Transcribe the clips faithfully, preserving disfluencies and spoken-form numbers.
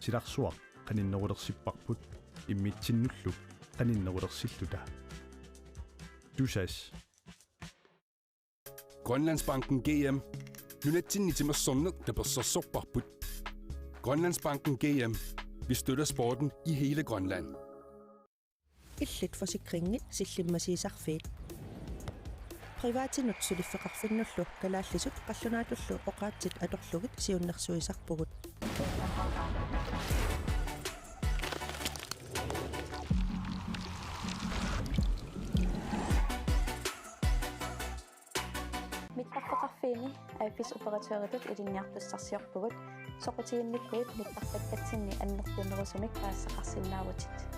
Silarsuaq qaninnerulersipparput immitsinnullu qaninnerulersilluta. Tusass. Grønlandsbanken G M. Nunatsinni timersorneq tapersersorparput. Grønlandsbanken G M. Vi støtter sporten i hele Grønland. Illit forsikringit sillimmasiisarfiit. Privatinut suliffeqarfinnullu kalaallisut qallunaatullu oqaatsit atorlugit siunnersuisarpugut. Mittarfeqarfiini A F S-operatøritut ilinniartussarsiorpugut, soqutiginnikkuit mittartakkatsinni annertunerusumik paasisaqarsinnaavutit.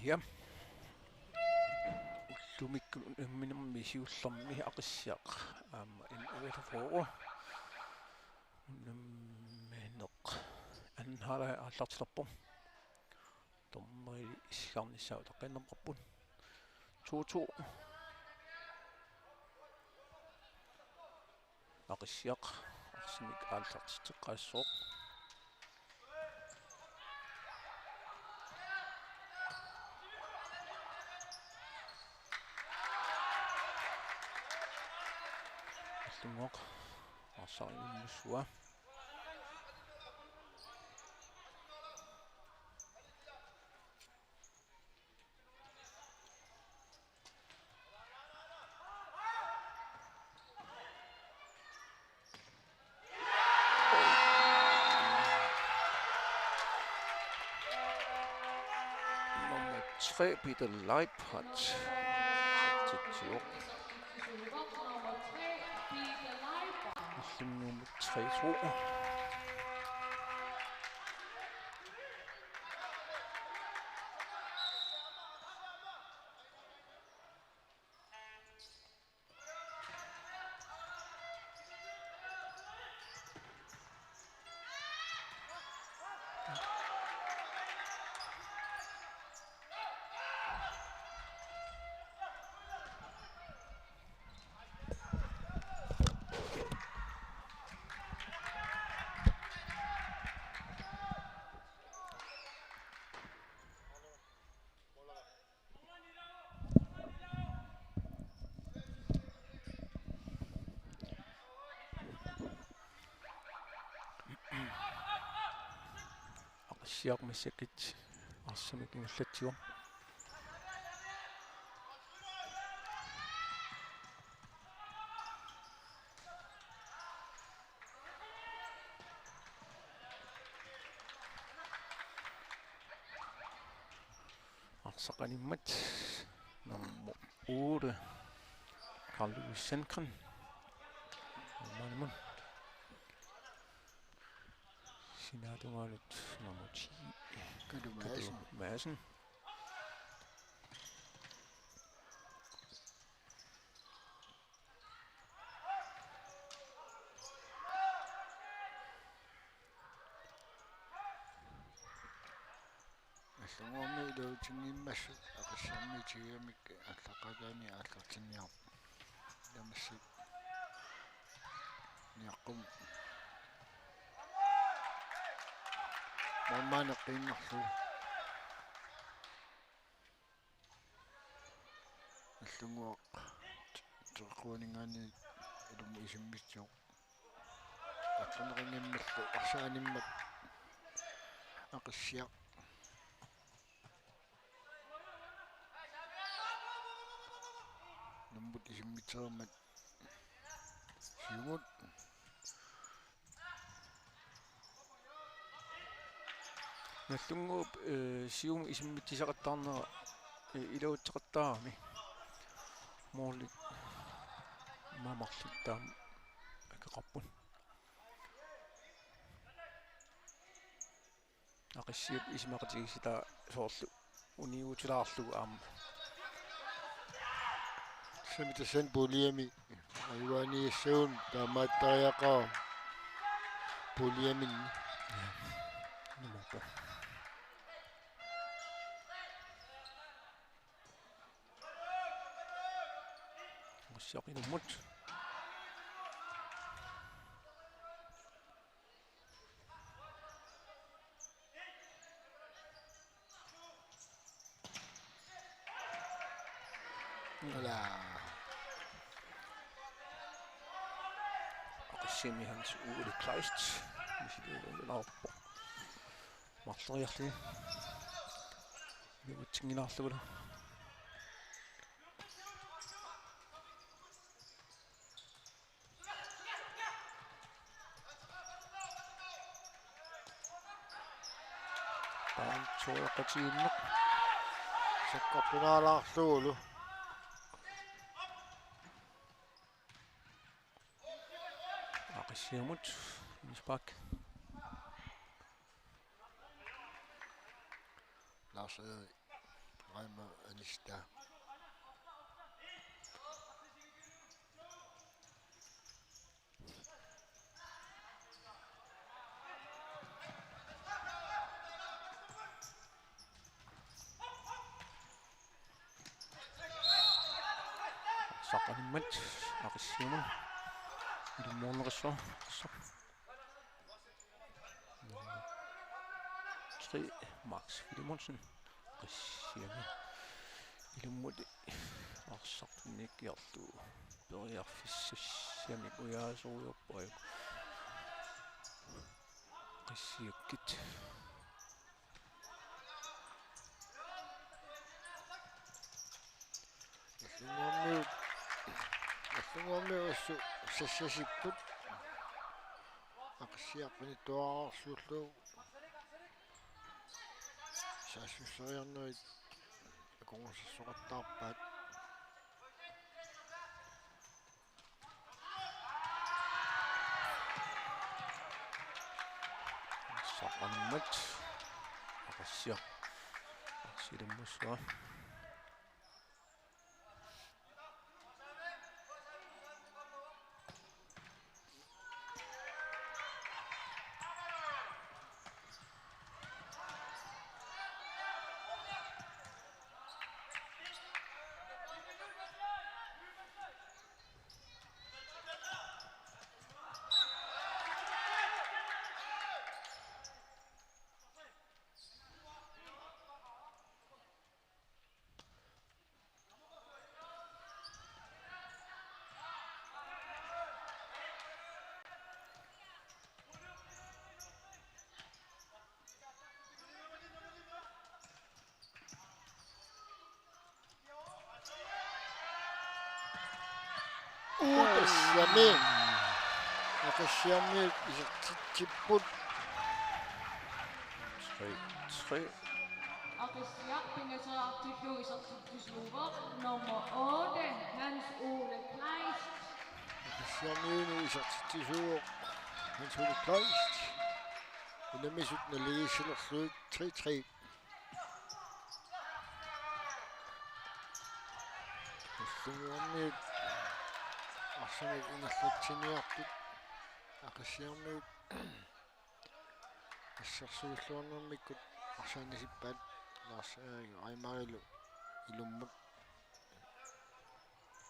Ja. Ullumikkut unamminermi siullermi Aqissiaq aamma M otteogfyrre. Unammineq. Anden halvleg aallartilerpoq. Dommeri issiarnissaa utaqqiinnarparput. To to. Aqissiaq arsamik aallartitseqqaassaaq. Allunnguaq arsaq inummut suaa. Nummer tre, Peter Leiphart. Til to. Nummer tre to. Aqissiaq massakkut arsamik ingerlatsivoq. Arsaq animmat nummer otte, Carl Louis Sandgren. Maanimut. Sinaatungaanut nummer ti, Kalu Madsen. Kalu Madsen. Allanngormi iluatsinngimmassuk Aqissiarmiut tigummikkit aallaqqaataani aallartinniarput. Tamassi niaqqumut. Maanna eqqiinnarlugu. Allunnguaq teqeqquaninngaanniit ilummut isimmitsivoq. Aqqaneqanngimmallu arsaq animmat Aqissiaq. Nummut isimmitseriarmat siumut. Nagdlunguup, eh, siumut isimmitsisaqattaarnera, eh, iluatseqattaarami. Måli mamarlittaam akeqarput. Aqissiap isumaqatigiissitaasoq soorlu uniutilaarlugu aamma. Tassami tassani puljemi ajugaaniassagun taamaattariaqarpoq puljeminni. Nummer to. Aqqasiaq ilummut. Ala. Aqqasiami Hans Ole Kleist. Misiliunerpoq. Marloriarluni. Iluatsinngilluinnarlugu. Taanna toqqaannarlugu. Sakkortunaalaarlugulu. Aqqasiamut innspark. Lars Erik. Reimer Anista. Arsaq animmat Aqqasiamut. Ilummuunneqassaaq. Tre, Max Filemonsen. Aqqasiami ilummut arsaq tunniukkiarlugu. Periarfissassiamik ujaasorujoorpoq. Aqqasiakkit. Allanngorniut, Allanngorniut assut sassasipput. Aqqasiaq qinittuararsuullugu. Saassusseriarnerit akornussersoqattaarpaat. Arsaq animmat. Aqqasiaq. Arsaq ilummussua. Uu, tassami. Aqqasiami isertitsipput. Tre tre. Aqqasiaq pingasoqartillugu isertitsisuuvoq nummer otte, Hans Ole Kleist. Aqqasiamiunut isertitsisuuvoq Hans Ole Kleist. Unammisut naligiissilerlugit tre tre. Allanngorniut arsamik ingerlatsiniartut Aqqasiamiut assersuilluarnermikkut arsaannasippaat. Lars Erik Reimerilu ilummut.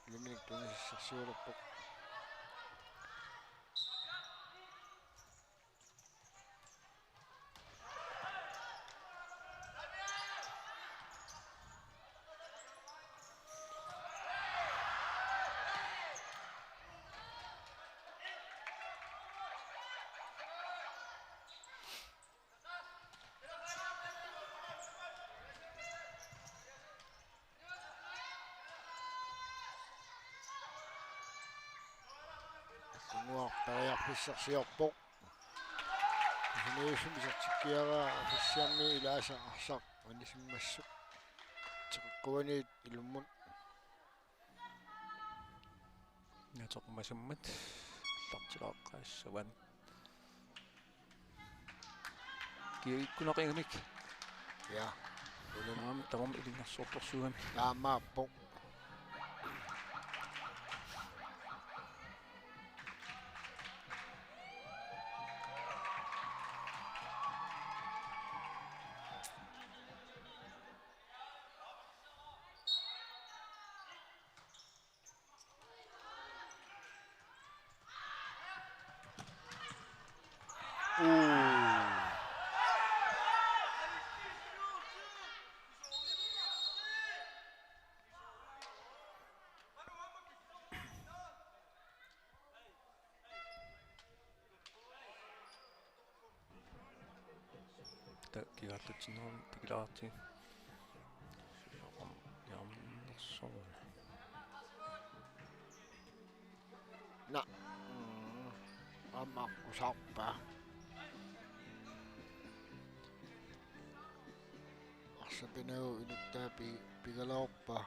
Ilummut tunisassarsiulerpoq. Unguaq periarfissarsiorpoq. Pisiniusumi isertikkiaraa Aqqasiami ilaasa arsaq anisimmassuk. Teqeqquaniit ilummut. Natormasimmat lartilaaqqaassavat. Kiagiikkunaqigamik. Ja. Ulan aamma tamarmi ilungersortorsuugami. Taamaappoq. Uu. Takiarlutsinnaan tikilaatii. Jam, jam, soorlu. Na. Mm. Aamma kusarpa. Arsaq pinagu inuttaa pi-, pigaluarpaa.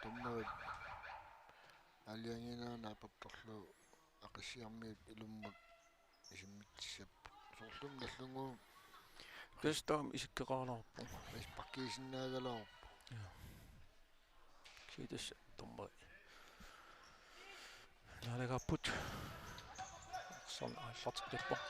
Dommerit aalajangiinera naapertorlugu Aqissiarmiut ilummut isimmitsissapput. Soorlumi nallugu. Tassa taama isikkoqaraluarpoq. Ispakkiisinnaagaluarpoq. Ja. Kiitos dommeri. Naalagaapput. Arsaq aallarteqqippoq.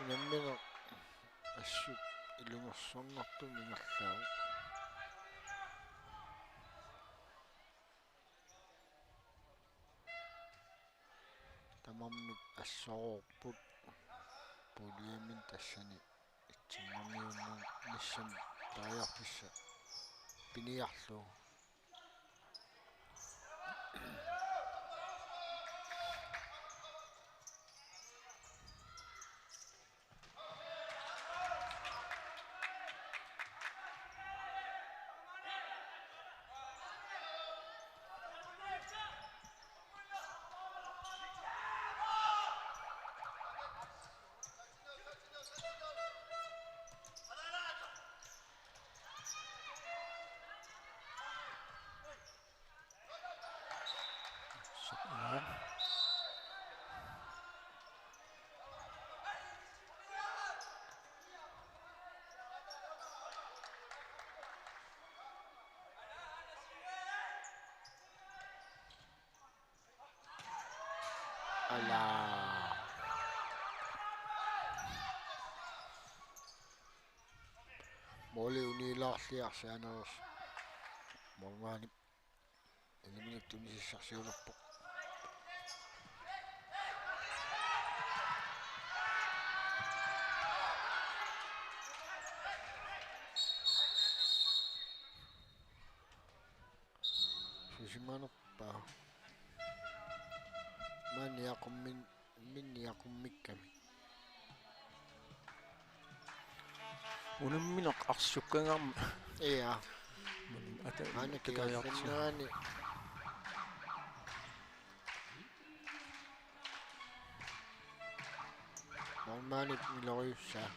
Unammineq assut ilungersornartumik ingerlavoq. Tamarmik assoruupput puljemik tassani itsinnermiunnermissami periarfissaq piniarlugu. Ala. Måli unilaarliarsianeris. Målmandip illuminittunisissarsiulerpoq. Susimanerpaa. Maani aqummin-, minni aqummikkami. Unammineq arsukkangaarmat. Ja. Maani ata-, aana takariartigu. Kiasinnaani. Målmandip miloriussaa.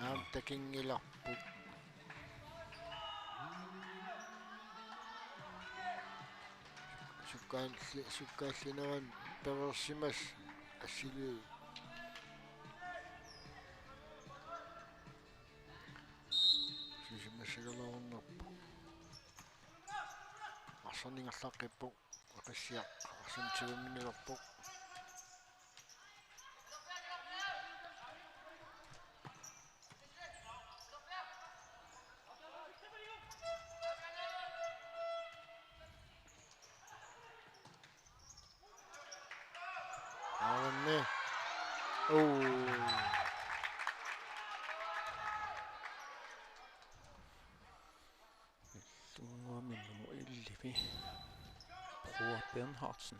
Aamma takinngilarput. Sukkaalli-, sukkaallinerani pereersimasut assiliivipput. Susimassagaluarunnaarpoq. Arsaq ingerlaqqippoq. Aqissiaq arsaq tigummiilerpoq. Aamma. Oo. Illunnguami nummer elleve, Bror Bernhardsen.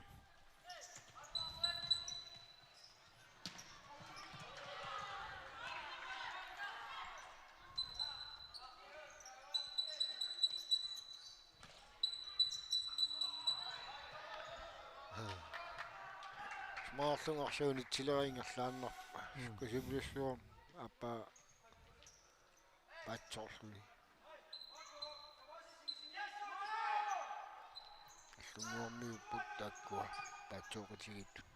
Smaarlunga arsaq unitsilerinngerlaannaq. Mm. Sukkasuumillugu aappaa paatsoorluni. Illunnguarmiupput taakkua paatsooqatigiittut.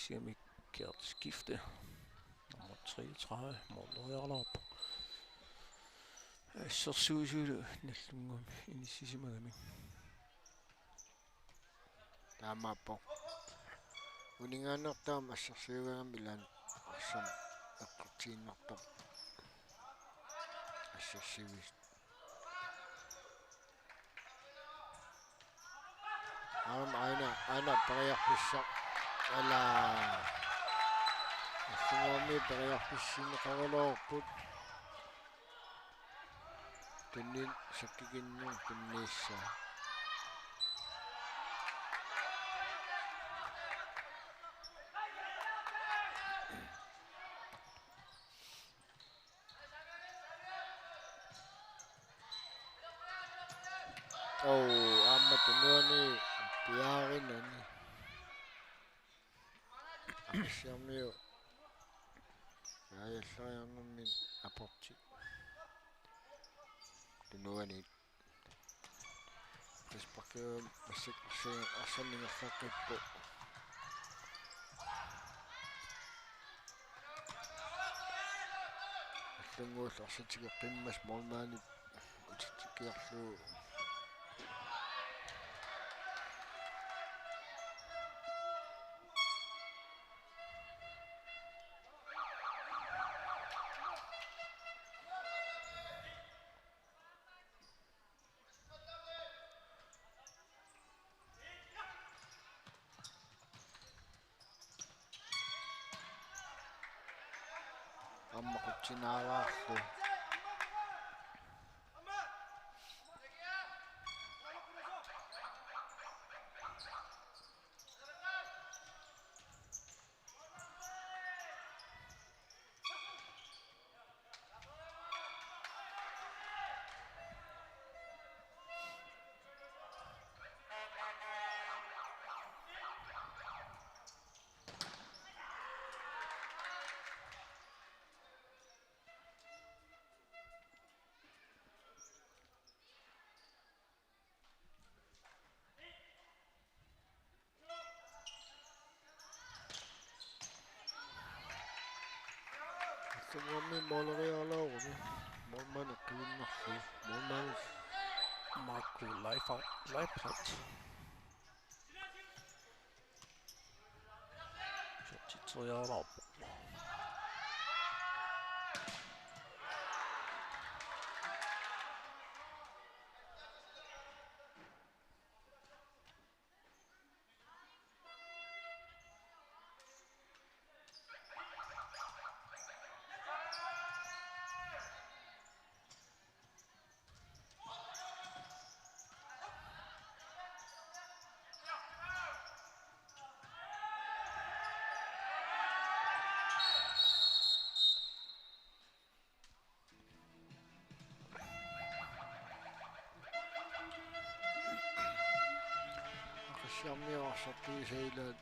Siamik Kjært skifte. Nummer treogtredive, måleriarlaarpoq. Assersuisut Nagdlunguami inissisimagami. Taamaappoq. Uninngaannartarami assersuigami ilaanni arsaq eqqartuinnartoq. Assersuisut. Aamma aana, aana periarfissaq. Ala. Assumoormi periarfissinneqaraloorput. Tunniut sakkikinnut tunniussaa. Oo, aamma tunuani piarinani. Aqissiarmiut. Aajallariarnermik aporti. Tunuani. Frisparkiuvoq massakkut arsa-, arsaq ingerlaqqippoq. Nagdlunguullu arsaq tigoqqimmassuk målmandip utitsikkiarlugu. Aamma qutsinaalaarlu. Assumoormi måleriarlaaruni. Målmand eqqiinnarlugu. Målmand Marco Leifert. Leifert. Shortiteriarlaarpoq. Aqissiarmiut arsartuisa ilaat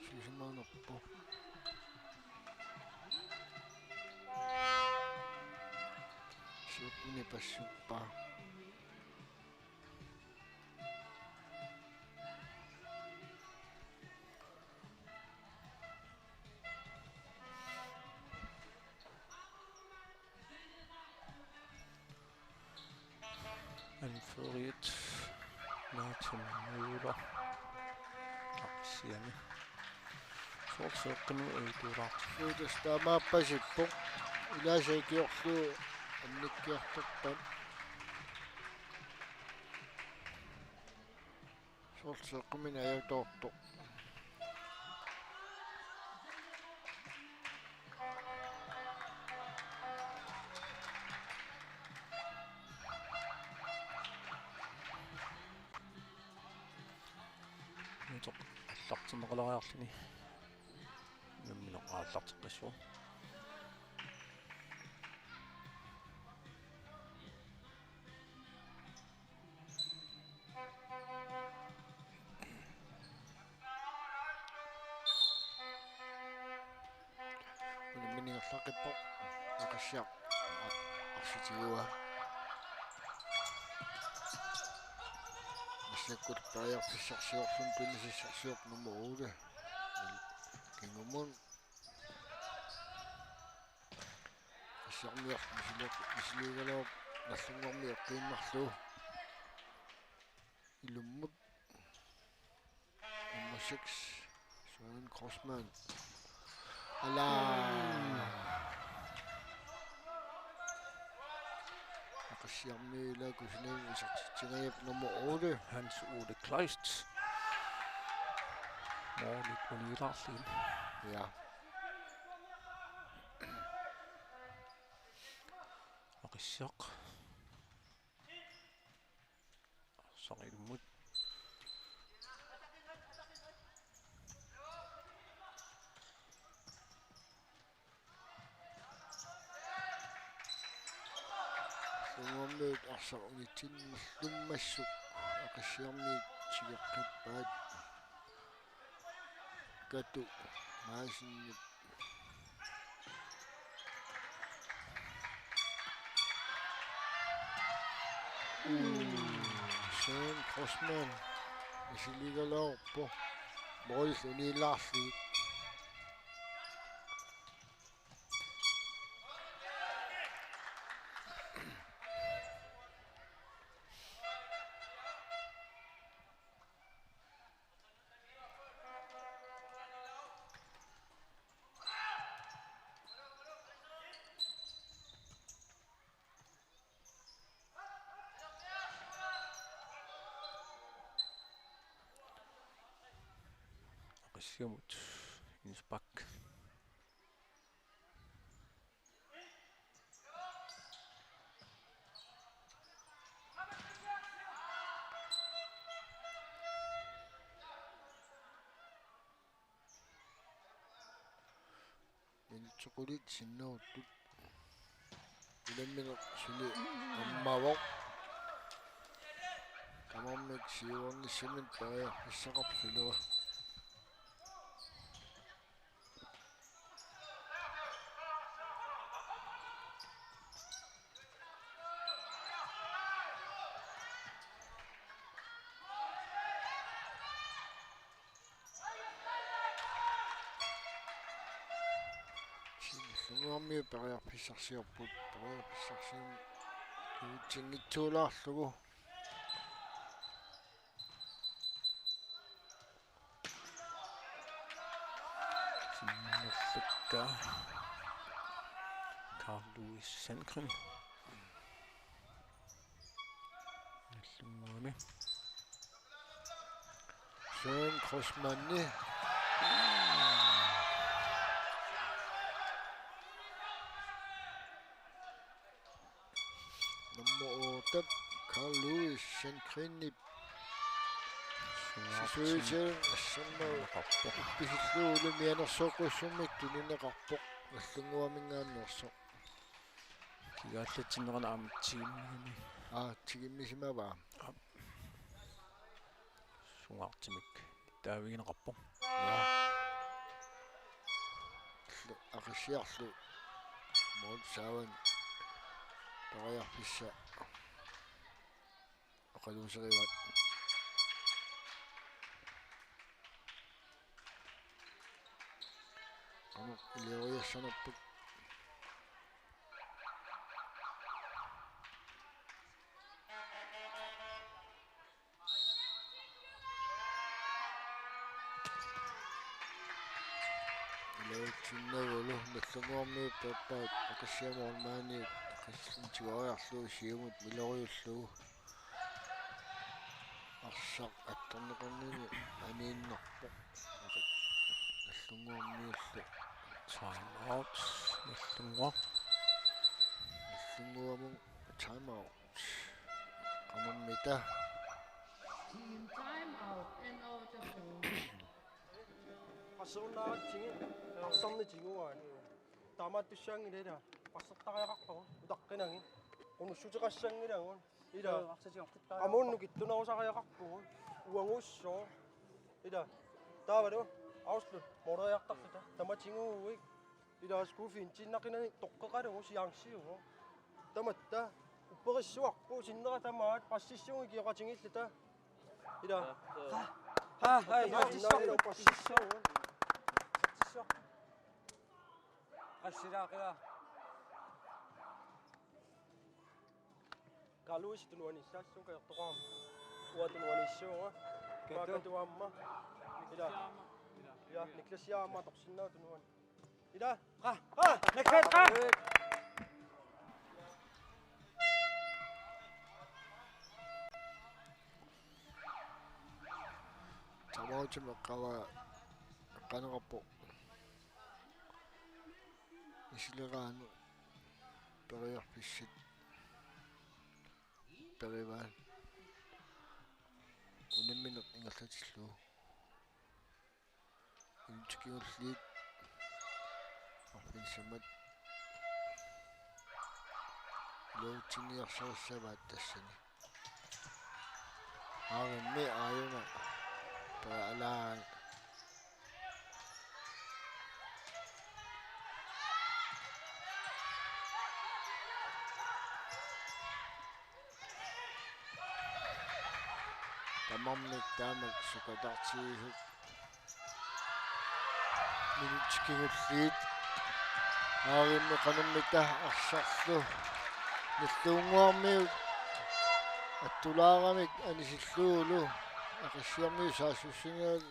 sisimanerpoq. Siorna passuppaa. Anføreriat Nathan Møller. Aqissiami. Soorlu seeqqinnut ajutoorlaartoq. Suu, tassa taamaappasippoq. Ilaasa ikiorlugu annikkiartorpat. Soorlu seeqqinnut ajutoortoq. Nutoq allartinneqalariarluni. Nammineq aallarteqqissuaq. Unammineq ingerlaqqippoq. Aqissiaq. Arsaq tiguaa. Massakkut periarfissarsiorluni tunisassarsiorpoq nummer otte. Amun. Assiarmiaq misiligaluarpoq, misiligaluarpoq, Nagdlunguarmiut eqqiinnarlugu. Ilummut. Nummer seks, Søren Kreutzmann. Ala. Aqissiarmiut ilaa kusanagit isertitsingajapput nummer otte, Hans Ole Kleist. Målit unilaarlugit. Ja. Aqissiaq. Arsaq ilummut. Nagdlunguarmiut arsaq unitsinnerlummassuk Aqissiarmiut tigeqqippaat. Katu Madsenip. Søren Kreutzmann misiligaluarpoq, målit unilaarlugit. Aqissiamut indspark. Minutsit qulit sinneruttut. Unammineq suli ammavoq. Tamarmik siuarnissamik periarfissaqarpoq suli. Nagdlunguarmiut periarfissarsiorput, periarfissarsiorput. Kuutsinngitsuulaarlugu. Sinnerlukka. Carl Louis Sandgren. Nagdlunguami. Søren Kreutzmanni. Nummer otte, Carl Louis Sandgrenip. Sisuisil assamma pisillugu mianersoqqussummik tunineqarpoq, Nagdlunguaminngaanneersoq. Kigaallatsinnerani aamma tigimmi. Aa, tigimmisimavaa. Aap. Sungaartumik taavigineqarpoq. Ja. Aqissiarlu. Målip saavan. Periarfissaq. Oqaluuserivat. Qanoq ilioriassanerput. Ilaatsinnagulu Nagdlunguarmiut peerpaat Aqissiamut maani qassintigooriarlugu siumut miloriullugu. Arsaq attorneqarnini aniinnarpoq. Nagdlunguarmiullu. Time out. Nagdlunguaq. Nagdlunguamut time out. Qanormita. Team time out. End of the ball. Qasserunnaaratsigu arsarneq tiguaani. Taamaattussaanngilaq ila. Qassertariaqarpagut utaqqinagit. Qunussuteqassanngilagut. Ila. Arsaq tiguartittaa. Qamuunnu kittunerusariaqarpugut. Uagussooq. Ila. Taavalu. Auslu. Måleriartarluta. Tamatiguuik. Ila skuffit intiinnaqinani toqqeqalugu siansiugu. Tamatta. Upperissuarput sinnera tamaat passissugu ikioqatigiilluta. Ila. Ha, ha, ha, ja, sinnera passissugu. Qassilaaqila. Kaluisi tunuani sassu kajartoqaam. Uanga tunuani sassuunga. Katu. Katuamma. Ila. Ja, Niklas aamma atorsinnaavat tunuani. Ila. Qa. Qa. Niklas qa. Timeoutimi eqqaava-, eqqaaneqarpoq. Isileraanni periarfissat perivaat. Unammineq ingerlatillugu. Ilumut kingulliit arfineq-marlunut iluatsinniarsarissavaat tassani. Aarimmi aajuna. Taava alaa. Tamarmik taamak sukatartigisut. Minutsit kingulliit. Aarimmi qanormita arsarlu. Nillunnguarmiut attulaaramik anisillugu. Aqissiarmiut saassussinerat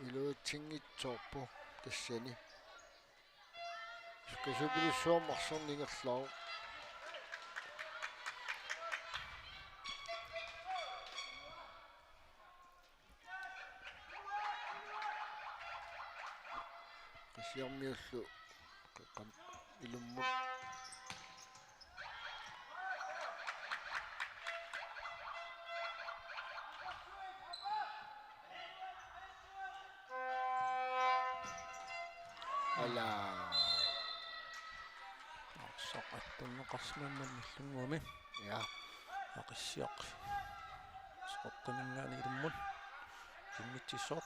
iluatsinngitsoorput tassani. Sukkasuupilussuarmik arsorneq ingerlavoq. Aqissiarmiullu qeqqani ilummut. Ala. Arsaq attunneqarsimammat Nillunnguami. Ja. Aqissiaq. Soqoqqaninngaanniit ilummut. Kimmitsissoq.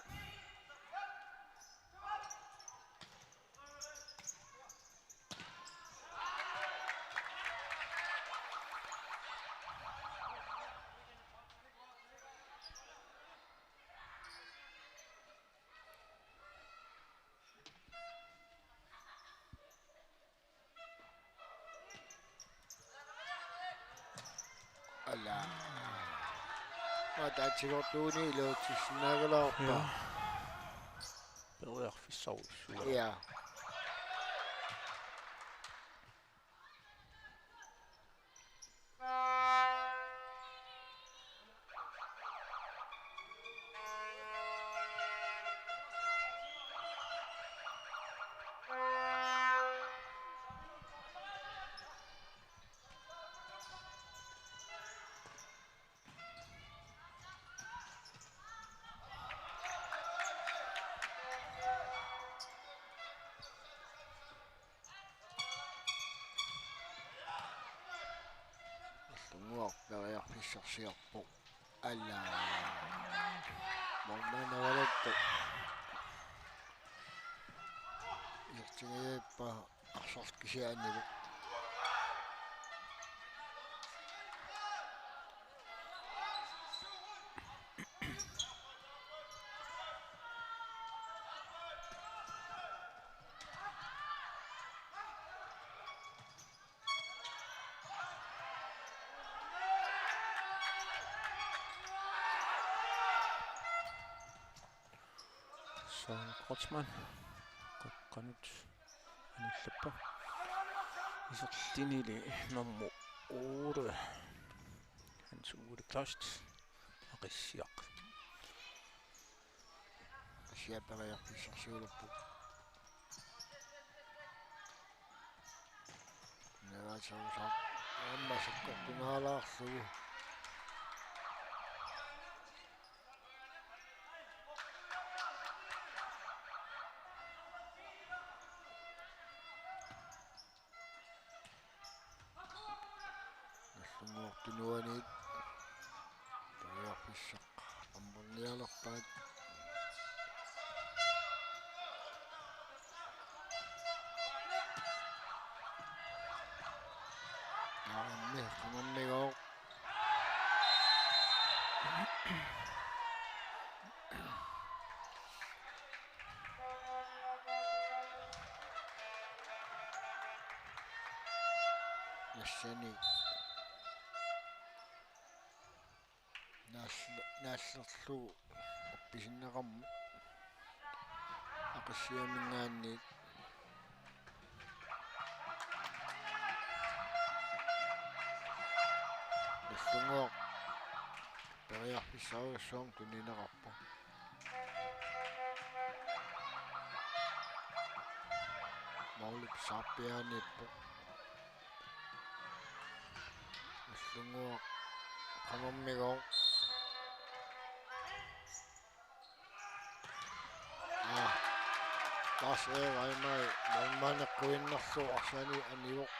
Ala. Ataatsikkut tuuni iluatsissinnaagaluarpaa. Ja. Periarfissarujussuuara. Ja. Nillunnguaq periarfissarsiorpoq. Ala. Målmand avalattoq. Isertingajappaa arsaq kisianni. Søren Kreutzmann. Qeqqanut anillappoq. Isertinili nummer otte. Hans Ole Kleist. Aqissiaq. Aqissiaq periarfissarsiulerpoq. Navaasarusaq aamma sakkortunaalaarlugu. Nillunnguaq tunuaniit periarfissaq ammarnialerpaat. Aammi qanermigooq. periarfissani naall-, naallerlugu uppisinneqarmat Aqissiaminngaanniit. Nagdlunguaq periarfissarujussuarmik tunineqarpoq. Maulip saappiaaniippoq. Nagdlunguaq qanormigooq. Aa. Lars Erik Reimer, målmand quinnarlu arsani anivoq.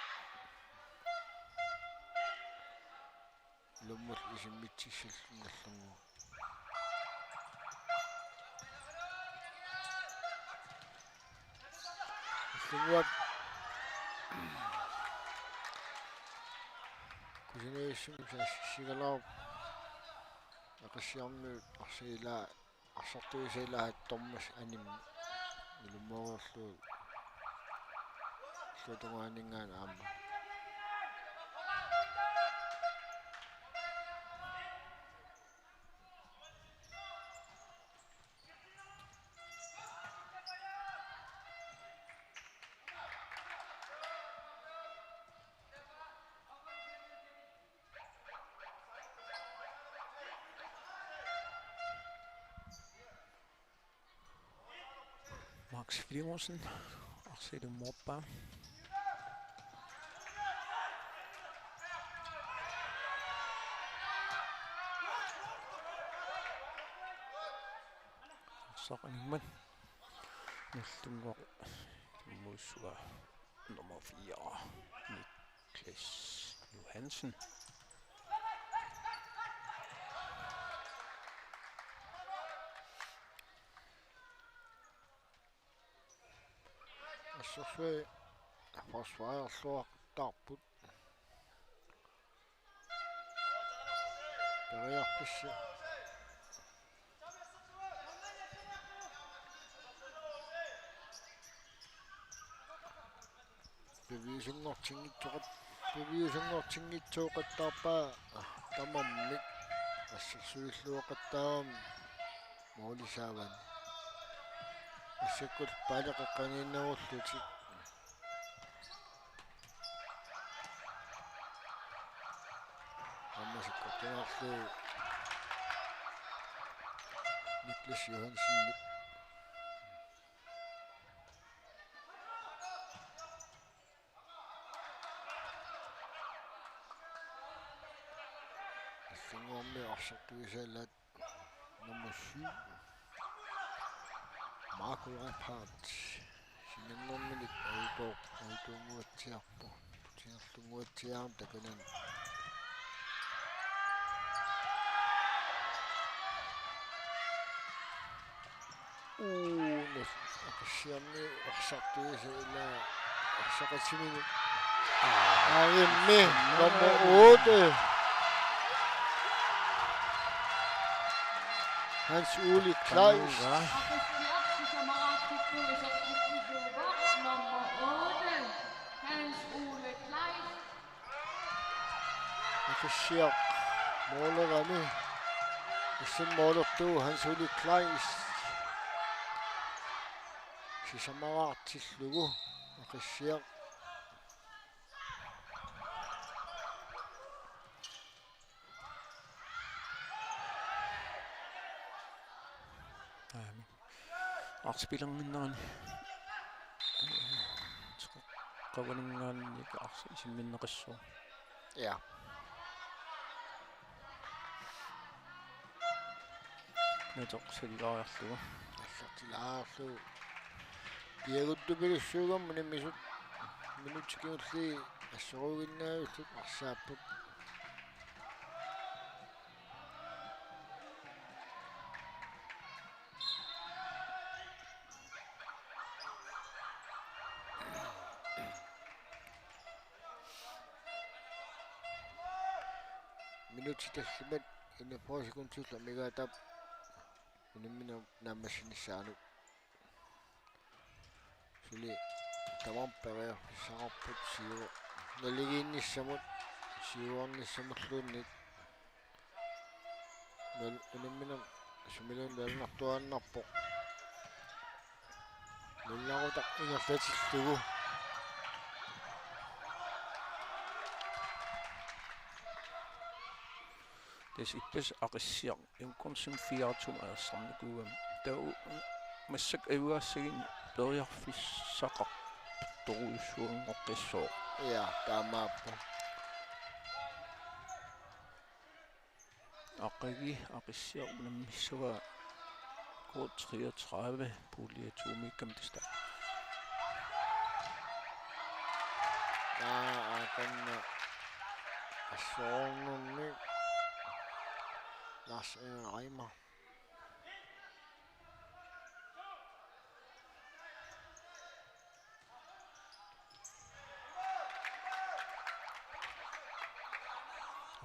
Ilummut isimmitsissallu Nagdlunguaq. Nagdlunguaq. Kusanarsuaq saassigalaarpoq. Aqissiarmiut arsaq ilaa, arsartuisa ilaat Thomas Anim ilumoorlugu. Illuatungaaninngaanniit aamma. Max Filemonsen, arsaq ilumoorpaa. Arsaq animmat. Nagdlunguaq ilumoorsuaa nummer fire, Niklas Johansen. Assersuut forsvarerluaqquttaarput. Periarfissaq. Piviusunngortinngitsoqat-, piviusunngortinngitsooqattaarpaa tamarmik assersuilluaqattaarami. Målip saavani. Massakkut paaleqeqqaniinnerullutik. Aamma sakkortunerlu Niklas Johansenip. Nagdlunguarmiut arsartuisa ilaat nummer syv, Marco Leiphardt. Sinnernerminik ajutooq-, ajutoornguatsiarpoq. Putiarlunguatsiaam takanani. Uunus, Aqissiami arsartuisa ilaa arsaqatiminut. Arimmi nummer otte. Hans Ole Kleist. Nummer otte, Hans Ole Kleist. Aqissiaq målerani. Issen målertuuvoq Hans Ole Kleist. Sisamaraartillugu Aqissiaq. Aamma. Arsaq pilernginnerani. Qavaninngaanniit arsaq isimminneqassaaq. Ja. Natoq salilaariarlugu. Allartilaarlugu. Piaguttupilussuugamik unammisut. Minutsit kingulliit assoruuginnaavillutik arsaapput. Minutsit tallimat enogfyrre sekundillu amigaataap unammineq naammassinissaanut. Suli tamarmik periarfissaqarput siu-, naligiinnissamut siuarnissamulluunniit. Nal-, unamminermi sumiluunniit nalunartuaannarpoq. Nalunarutaq ingerlatillugu. Tassa ippassaq Aqissiaq N K-mut fire to arsarnikuugami. Taava massakkut ajugaassaginngikkuni periarfissaqartorujussuanngoqqissooq. Ja, taamaappoq. Aqagu Aqissiaq unammissavaa K treogtredive pulje to-miikkami tassa. Aa, aakanna assornermi Lars Reimer.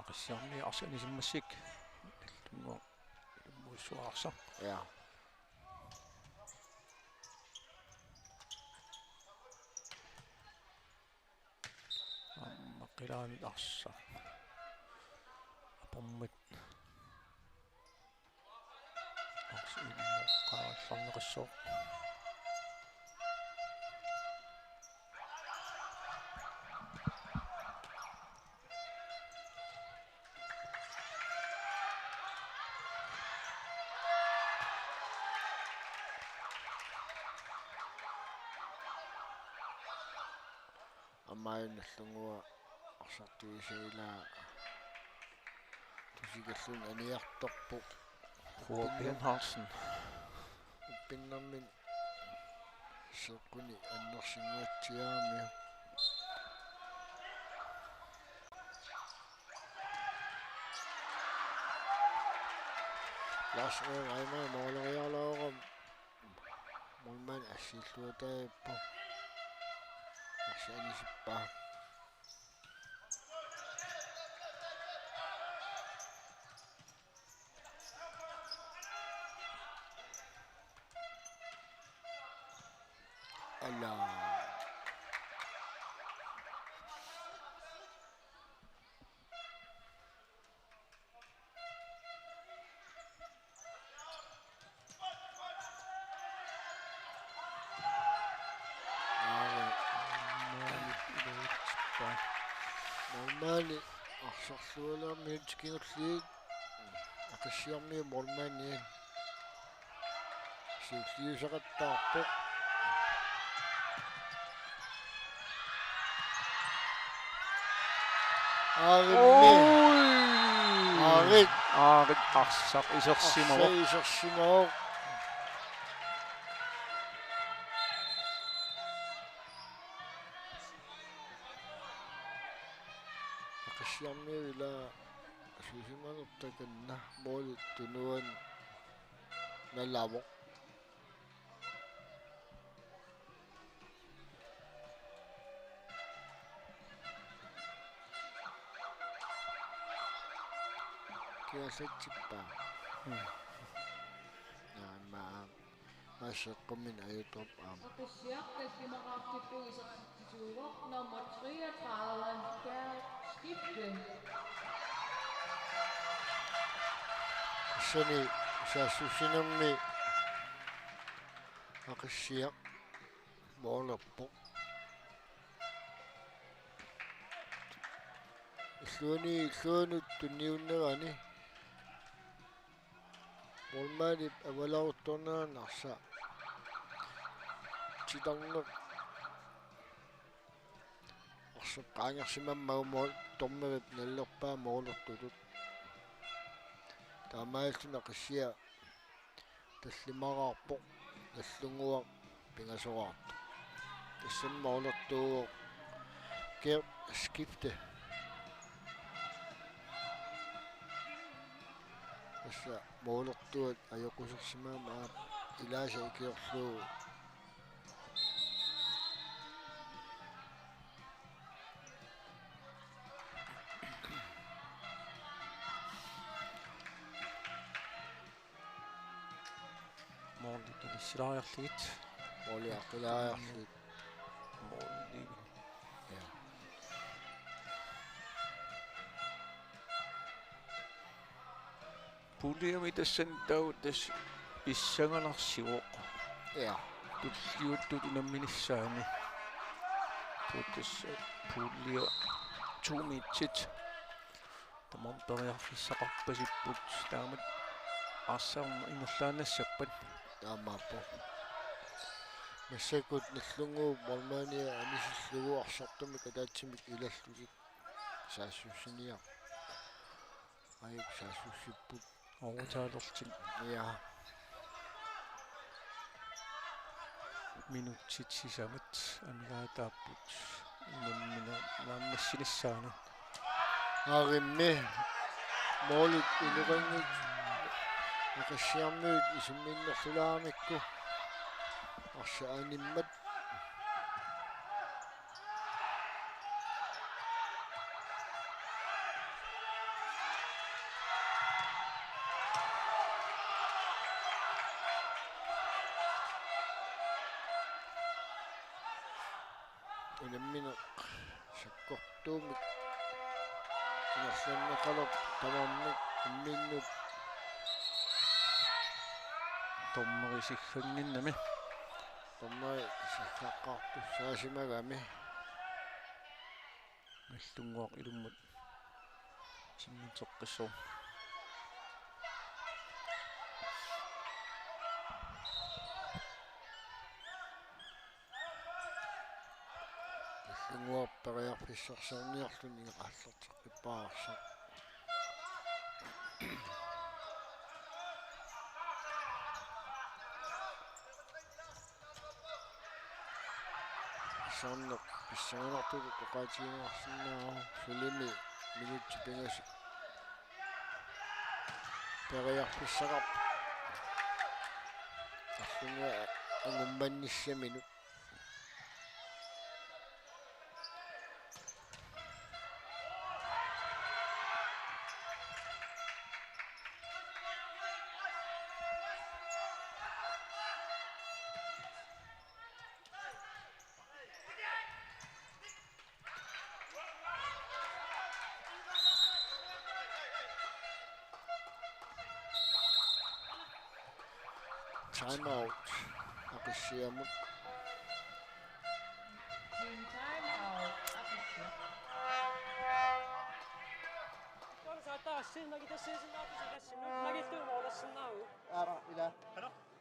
Aqissiarmiut arsaq anisimmassuk. Illunnguaq ilummuissuaarsa. Ja. Aamma qilaanit arsaq. Apormut. Arsaq immoqqaallarneqassooq. Aamma Nagdlunguaq arsartuisa ilaa tusikalluni aniartorpoq. H. Bernhardsen. Uppinnermini seqquni annersinnguatsiarami. Lars Reimer måleriarlugu målmandi assiilluataavoq. Arsaq anisippaa. Ala. Aamma, aamma, arsarluarnermik kingulliit Aqissiarmiut målmandi siulliussaqattaarpoq. Aarimmi. Oi! Aarit. Aarit arsaq isersimavoq. Arsaq isersimavoq. Aqissiarmiut ila suusimanersoq takanna måli tunuani nalavoq. Kiasatsippaa. Hmm. Naamma. Masseqqummin ajuttup aamma. Aqissiaq tallimaqartutut isertitsisuuvoq nummer treogtredive, Gert Skifte. Tassani saassussinermi Aqissiaq målerpoq. Illuani illuanut tunniunnerani målmandip avalaruttornerani arsaq titarneq arsaq qaangersimammagu mål-, dommerip nalilerpaa målertutut. Taamaalilluni Aqissiaq tallimaqarpoq, Nagdlunguaq pingasoraartoq. Tassami målertuuvoq Gert Skifte. Tassa målertuat ajoqusersimagami aap ilaasa ikiorlugu. Måli ilissilaariarlugit. Måli aqqilaariarlugit. Måli. Ja. Puljemi tassani taava tassa pissanganarsivoq. Ja. Tulliuttut unamminissaanni. Taava tassa pulje to-miitsit. Tamarmik periarfissaqarpasipput taamatut arsaq ingerlaannassappat. Taamaappoq. Massakkut Nagdlunguup målmandia anisillugu arsartumik ataatsimik ilallutik saassussiniar. Ajuk saassussipput. Overtalertik. Ja. Minutsit sisamat angaataapput. Unammineq naammassinissaanut. Aarimmi målit inoqanngitsut Aqissiarmiut isimminnerlulaamikku. Arsaq animmat. Unammineq sakkortuumik ingerlanneqalerpoq tamarmik imminnut. Dommeri siggannginnami. Dommeri siggaqqaartussaasimagami. Nagdlunguaq ilummut isimmitseqqissaaq. Nagdlunguaq periarfissarsiorniarluni aallarteqqippaarsa. Arsarneq pissanganartutut oqaatigineqarsinnaavoq, sulimi minutsit pingasut periarfissaqarput. Nagdlunguaq angummannissaminnut. Time out. Aqissiamut. Time out. Aqissiaq. Tuolla saattaa assinnagu tassiisinnaartusi tassinnut. Nagittuumoorassinnaavoq. Aara, ila.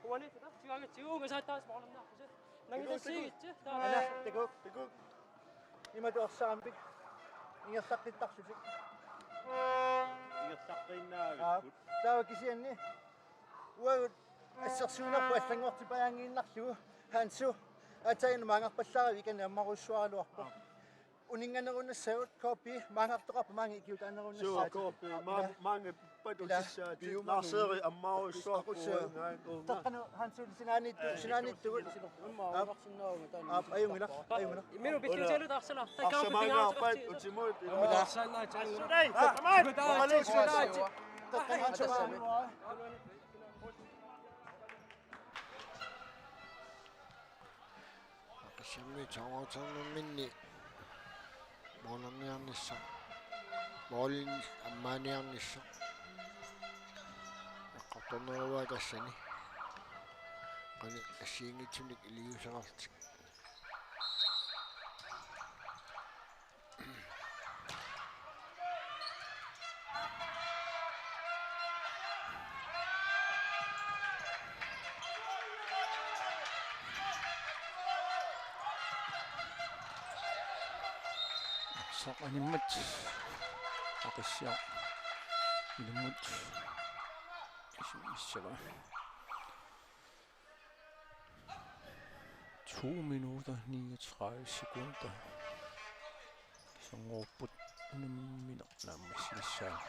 Uani, tata, tigaangatsigu, uunga saattaa moornarpusi. Nagitassiigitsi. Ana, takuuk, takuuk. Imatut arsaq ammik. Ingerlaqqittarlutik. Ingerlaqqiinnaavipput. Aap. Taava kisianni. Uagut assersuinerput allanngortipajaanngiinnarlugu. Hansu. Aatsaat maangarpallaarivik, ikani ammarujussuaraluarpoq. Aap. Uninnganerunassagut K P maangartoqarpoq, maanga ikiuutaanerunassaat. Suu, K P, maa-, maanga patut ila. Tissaat. Piumanut. Narseri ammarujussuarpoq. Taqqanu Hansu sinaaniittu-, sinaaniittugut. Aap. Aap, ajunngilaq, ajunngilaq. Imminut pilluutigaluta arsaq. Arsaq maangaarpat utimut. Arsaq. Aap. Taqqanu Hansu. Aqissiarmiut saamaaternerminni målerniarnissaq. Målini ammaaniarnissaq. Eqqartorneruaa tassani. Qanoq assigiinngitsunik iliuuseqarlutik. Arsaq animmat Aqissiaq ilummut isimmissagaa. To minutter niogtredive sekunder. Pissangarupput unammineq naammassinissaa.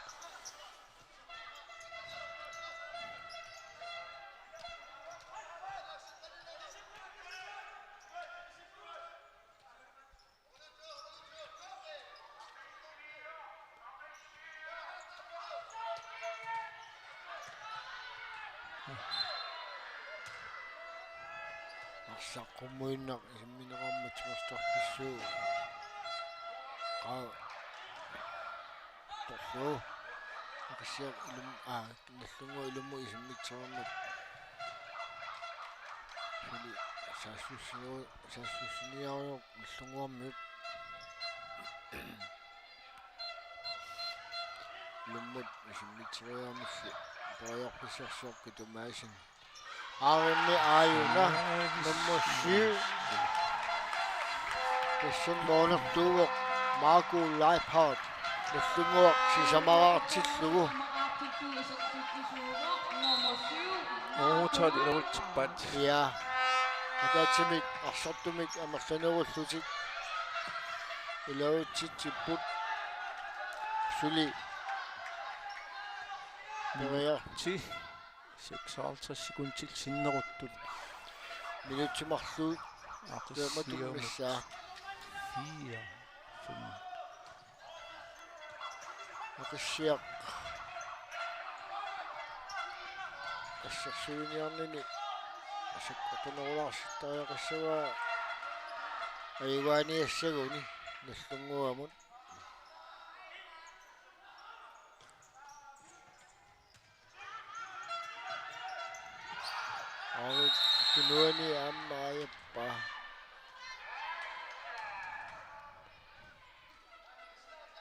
Arsaq qummuinnaq isimmineqarmat timersorpassuuvoq. Qaa. Torlu. Aqissiaq ilum-, aa, Nagdlunguaq ilummut isimmitsoormat. Suli saassussiu-, saassussiniarujoq Nagdlunguarmiut. Ilummut isimmitsoriarmilli periarfissarsiorpoq Thomassen. Aarimmi aajuna nummer syv. Tassani målertuuvoq Marco Leiphardt. Nagdlunguaq sisamaraartillugu. Overtaget iluatsippaat. Ja. Ataatsimik arsortumik amerlanerullutik iluatsitsipput. Suli. Periar- Ti. Seksoghalvtreds sekundit sinneruttut. Minutsit marluk. Aqissiaq. Taamatut missaa. Fire, fem. Aqissiaq. Assersuiniarnini. Asakkortunerulaarsittariaqassavaa. Ajugaaniassaguni. Nagdlunguamut. Arit tunuani aamma ajappaa.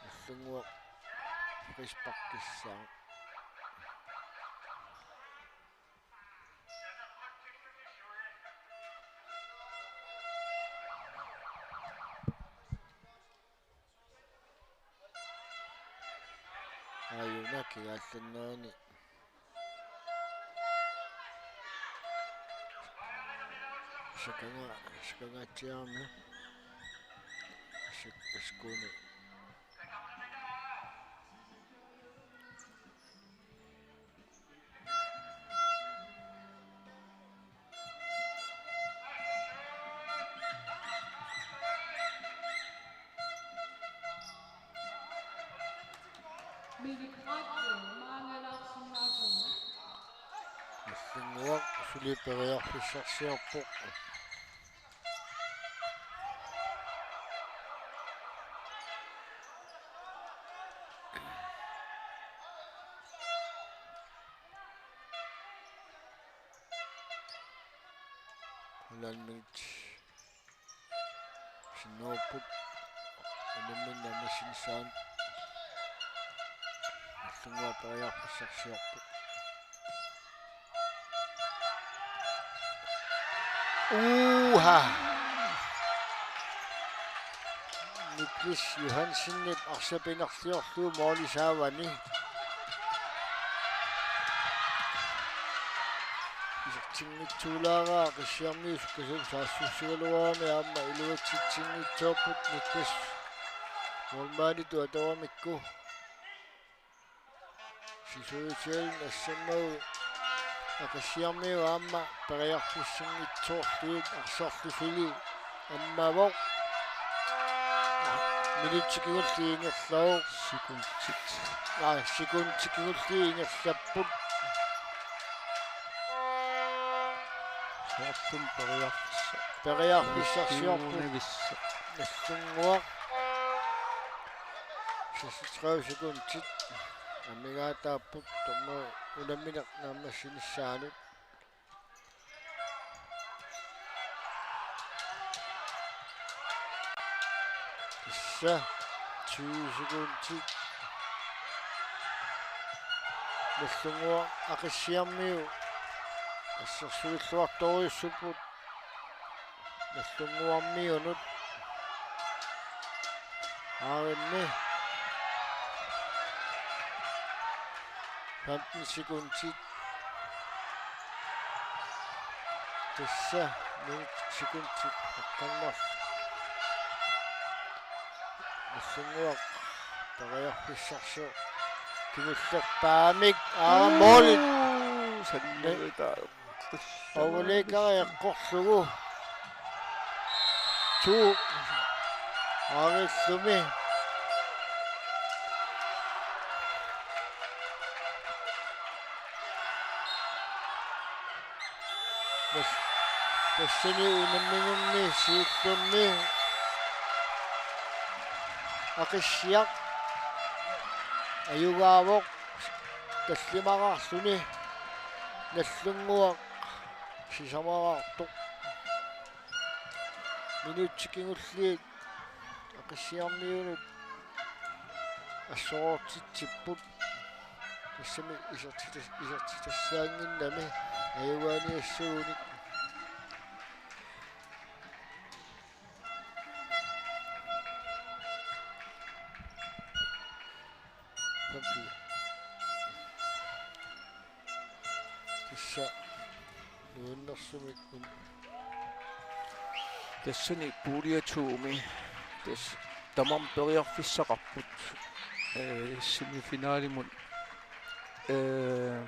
Nagdlunguaq frisparkissaaq. Aajuna kigaallannerani. Sakanga-, sakangaatsiarami. Sak-, sakuni. Nagdlunguaq suli periarfissarsiorpoq. Halvanden minut. Sinnuupput. Unammineq naammassinissaanut. Nagdlunguaq periarfissarsiorpoq. Uha. Niklas Johansenip arsaq pinarliorlugu måli saavani. Isertinngitsuulaaraa Aqissiarmiut sukkasuumik saassussigaluarami aamma iluatsitsinngitsoorput Niklas målmanditut atoramikku. Sisuutigaluni assermagu Aqissiarmiut aamma periarfissinngitsoorlugit arsarlu suli ammavoq. Minutsit kingulliit ingerlavoq. Sekundit. Aa, sekundit kingulliit ingerlapput. Soorlumi periarfissa-, periarfissarsiorput. Piunivissa. Nagdlunguaq. Seksogtredive sekundit. Amigaataapput taama unammineq naammassinissaanut. Tassa tyve sekundit. Nagdlunguaq Aqissiarmiut assersuilluartorujussuupput. Nagdlunguarmiunut. Aarimmi. Femten sekundit. Tassa minut sekundit aqqannerlu. Nagdlunguaq periarfissarsiorpoq. Kingullerpaamik. Aa, målit. Uu, sanneritaaq. Overligger eqqorlugu. To. Aarillumi. Tassani unamminermi siullermi Aqissiaq ajugaavoq. tallimaraarluni Nagdlunguaq sisamaraartoq. Minutsit kingulliit Aqissiarmiunut assorortitsipput. Tassami isertitas-, isertitassaannginnami ajugaaniassagunik. Pampi. Tassa nuannersumik un-, tassani pulje to-mi tassa tamarmik periarfissaqarput, eh, semifinalimut, eh,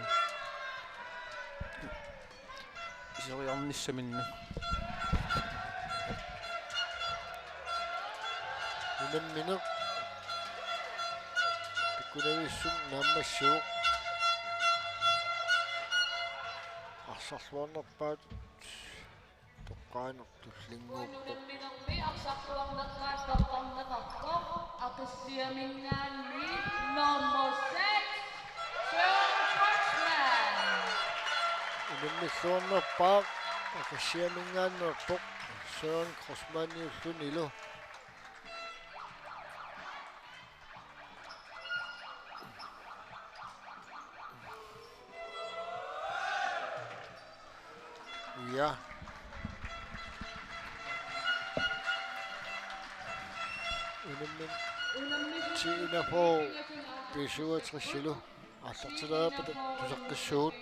iseriarnissaminni. Unammineq pikkunavissumik naammassivoq. Arsarluarnerpaat toqqaaneq tullinnguuppoq. Aqissiaminngaanniit nummer seks, Søren Kreutzmann. Unammilluarnerpaaq Aqissiaminngaanneerpoq Søren Kreutzmanniullunilu. Ja. Unammin T enogfyrre B syvogtres-ilu aallartileriarpata tusaqqissuugut.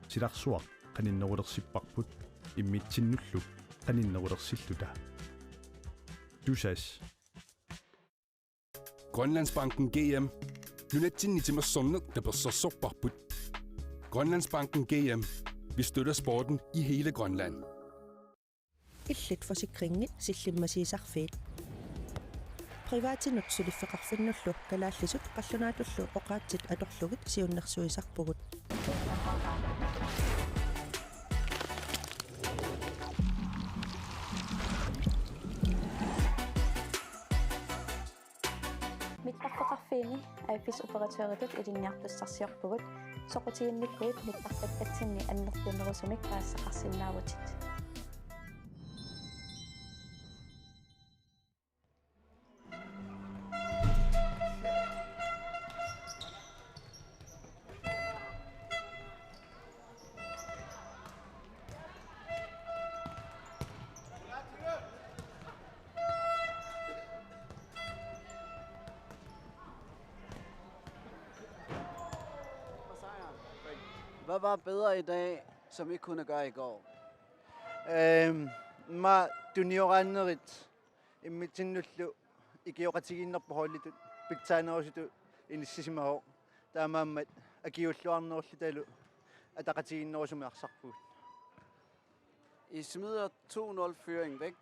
Silarsuaq qaninnerulersipparput immitsinnullu qaninnerulersilluta. Tusass. Grønlandsbanken G M. Nunatsinni timersorneq tapersersorparput. Grønlandsbanken G M. Vi støtter sporten i hele Grønland. Illit forsikringit sillimmasiisarfiit. Privatinut suliffeqarfinnullu kalaallisut qallunaatullu oqaatsit atorlugit siunnersuisarpugut. Mittarfeqarfiini A F S-operatøritut ilinniartussarsiorpugut, soqutiginnikkuit mittarfeqarfinni annertunerusumik paasisaqarsinnaavutit. Hvad var bedre i dag, som I ikke kunne gøre i går? Øhm, ma tunioraannerit immitsinnullu ikioqatigiinnerput holditut pitsaanerusutut inissisimavoq. Taamaammat akiuulluarnerullutalu ataqatigiinnerusumik arsarpugut. I smider to nul-føringen væk,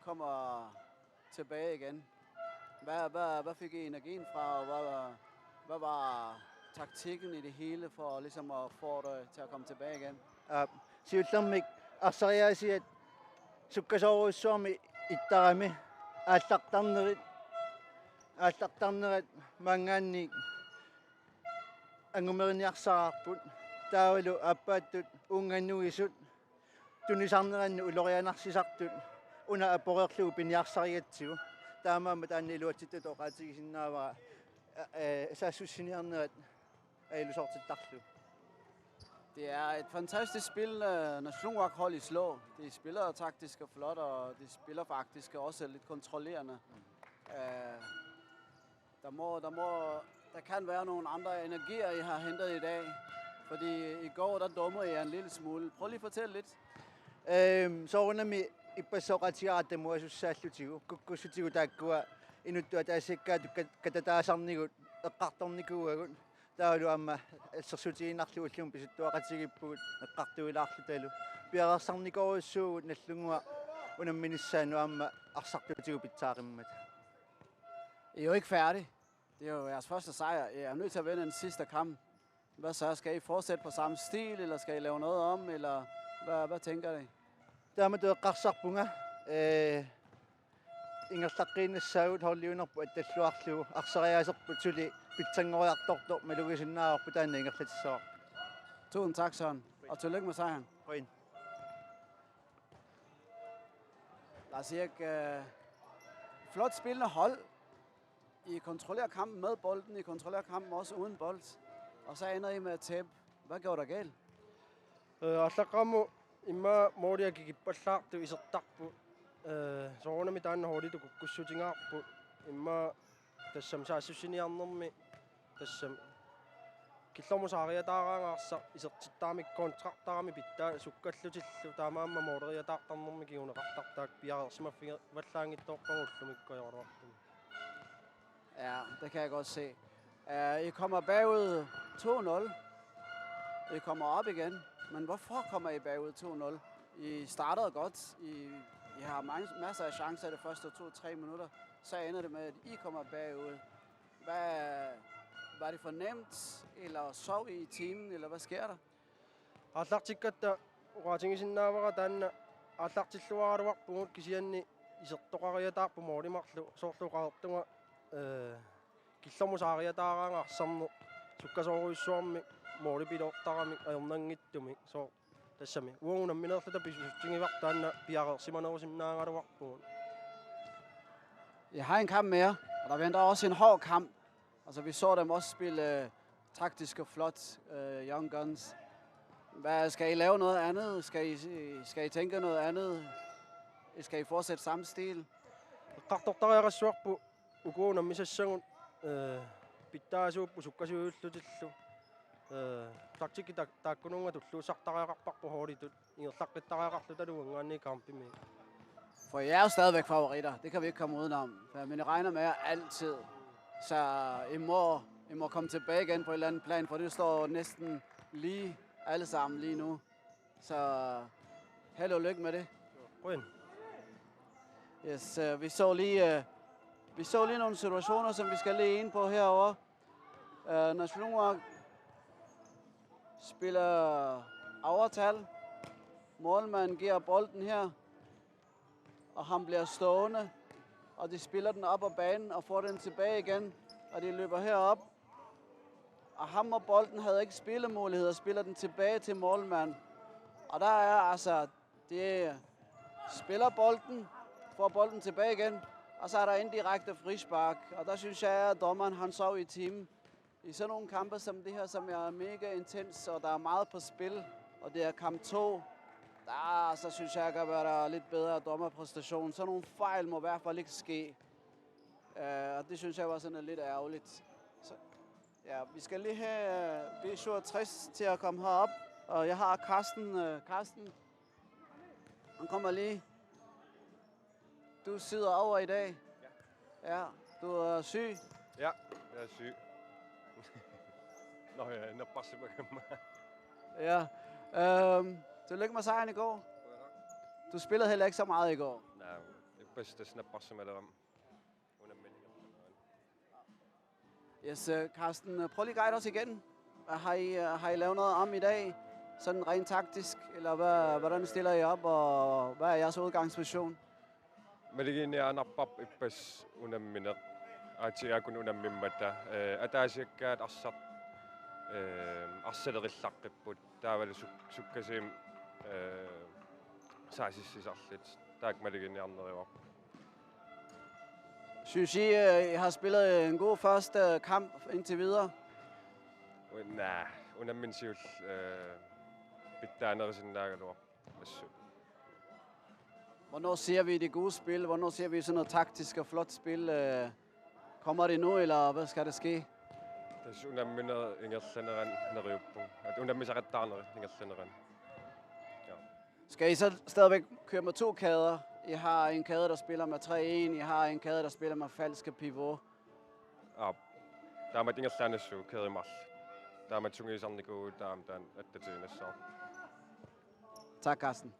kommer tilbage igen. Hvad, hvad, hvad fik I energien fra, og hvad, hvad var taktikken i det hele for ligesom at få det til at komme tilbage igen? Aap, siullermik arsariaasiat sukkasoorujussuarmik ittarami aallartarnerit, aallartarnerat maanngaanniit angumeriniarsaraarput. Taavalu aappaattut uunga nuisut tunisarnerannut ulorianarsisartut una aporeerlugu piniarsarigatsigu. Taamaammat taanna iluatsittutut oqaatigisinnaavara, eh, saassussiniarnerat ajuusoortittarlugu. Det er et fantastisk spil, øh, Nagdlunguaq hold I slår. De spiller taktisk og flot, og de spiller faktisk også lidt kontrollerende. Øh, der må, der må, der kan være nogle andre energier, I har hentet i dag. Fordi i går, der dummede I en lille smule. Prøv lige at fortælle lidt. Øhm, soorunami ippassaq oqaatigaara tamuasussaallugu, kukkussutigu taakkua inuttut ataasiakkaatut kat-, katataasarnigut eqqartornikuuagut. Taavalu aamma assersuutigiinnarlugu ullumi pisuttuaqatigiippugut eqqartuilaarlutalu. Piareersarnikorujussuuvugut Nagdlunguaq unamminissaanut aamma arsartutigut pitsaaqimmata. I er jo ikke færdig. Det er jo jeres første sejr. I er nødt til at vinde den sidste kamp. Hvad så? Skal I fortsætte på samme stil, eller skal I lave noget om, eller hvad, hvad tænker I? Taamatut eqqarsarpunga, ee, ingerlaqqiinnassaagut holdiunerput attalluarlugu, arsariaaserput suli pitsanngoriartortoq malugisinnaavarput, taanna ingerlatissavarput. Tusind tak, Søren, og tillykke med sejren. Queen. Lars Erik, øh, flot spillende hold. I kontrollerer kampen med bolden, I kontrollerer kampen også uden bold. Og så ender I med at tabe. Hvad gjorde der galt? Ee, aallaqqaammut immaqa mooliakikippallaartu isertarpu. Ee, soorunami taanna holditut kukkussutingaarput. Immaqa tassami saassussiniarnermi tassami killormut saariataaraangaarsa isertittarami kontrartarami pitsaa sukkallutillu taamaammat mooleriataartarnermi kinguneqartartaaq piareersimaffigivallaanngitsoorpagut ullumikkut ajoraluartumik. Ja, det kan jeg godt se. Uh, I kommer bagud to nul. I kommer op igen. Men hvorfor kommer I bagud to nul? I startede godt. I, I har mange, masser af chancer de første to-tre minutter. Så ender det med, at I kommer bagud. Hvad, var det for nemt, eller sov I i timen, eller hvad sker der? Aallartikkatta oqaatigisinnaavara taanna aallartilluaraluarpugut, kisianni isertoqariataarpoq mooli marluk, soorlu oqartunga, ee, killormut saariataaraangaarsaarneq sukkasoorujussuarmik moolipiloortaramik ajornanngitsumik, soo tassami uagut unammineerluta pisussutigivarput taanna piareersimanerusinnaagaluarpugut. I har en kamp mere, og der venter også en hård kamp. Altså, vi så dem også spille, øh, taktisk og flot, øh, Young Guns. Hvad, skal I lave noget andet? Skal I, skal I tænke noget andet? Skal I fortsætte samme stil? Eqqartortariaqassavarput uku unammisassagut, ee, pitsaasuupput sukkasuujullutillu. Ee, taktikki taak-, taakkununnga tulluussartariaqarparput holditut. Ingerlaqqittariaqarluta uanngaanniit kampimi. For I er jo stadigvæk favoritter. Det kan vi ikke komme udenom. Men I regner med jer altid. Så I må, I må komme tilbage igen på et eller andet plan, for det står næsten lige alle sammen lige nu. Så held og lykke med det. Queen. Yes, øh, vi så lige, øh, vi så lige nogle situationer, som vi skal lige ind på herover. Øh, Nagdlúnarflokkurin spiller overtal. Målmanden giver bolden her, og han bliver stående, og de spiller den op ad banen og får den tilbage igen, og de løber herop. Og ham og bolden havde ikke spillemulighed og spiller den tilbage til målmanden. Og der er altså, det spiller bolden, får bolden tilbage igen, og så er der indirekte frispark. Og der synes jeg, at dommeren han sov i timen. I sådan nogle kampe som det her, som er mega intens, og der er meget på spil, og det er kamp to, der så synes jeg, der kan være lidt bedre dommerpræstation. Sådan nogle fejl må i hvert fald ikke ske. Øh, og det synes jeg var sådan lidt ærgerligt. Så, ja, vi skal lige have øh, B syvogtres til at komme herop, og jeg har Carsten. Øh, Carsten, han kommer lige. Du sidder over i dag. Ja. Ja, du er syg. Ja, jeg er syg. Nå, jeg er bare simpelthen. Ja. Øhm, tillykke med sejren i går. Du spillede heller ikke så meget i går. Nej, det bedste snapper som er der om. Under meldingen. Yes, øh, Carsten, øh, prøv lige at guide os igen. Har I, øh, har I lavet noget om i dag? Sådan rent taktisk, eller hvad, hvordan stiller I op, og hvad er jeres udgangsposition? Maligiinniaannarparput ippassaq unammineq. Aatsip aakkut unammimmata. Ee, ataasiakkaat arsaq, ee, arsalerillaqqippoq. Taavalu suk-, sukkasuumik, ee, saasissisarlutik. Taakku maligiinniarneruarput. Synes I, øh, I har spillet en god første kamp indtil videre? Naa, unammineq siulleq, ee, pitsaanerusinnaagaluarpoq assut. Hvornår ser vi det gode spil? Hvornår ser vi sådan noget taktisk og flot spil? Øh, kommer det nu, eller hvad skal der ske? Tassa unammineq ingerlanerani neriuppunga. At unammisaqattaarneri ingerlanerani. Ja. Skal I så stadigvæk køre med to kæder? I har en kæde, der spiller med tre en. I har en kæde, der spiller med falske pivot. Aap. Taamatut ingerlaannassaaq kædit marluk. Taamatut sungiusarnikuuvugut taama taanna attatiinnassaaq. Tak, Carsten.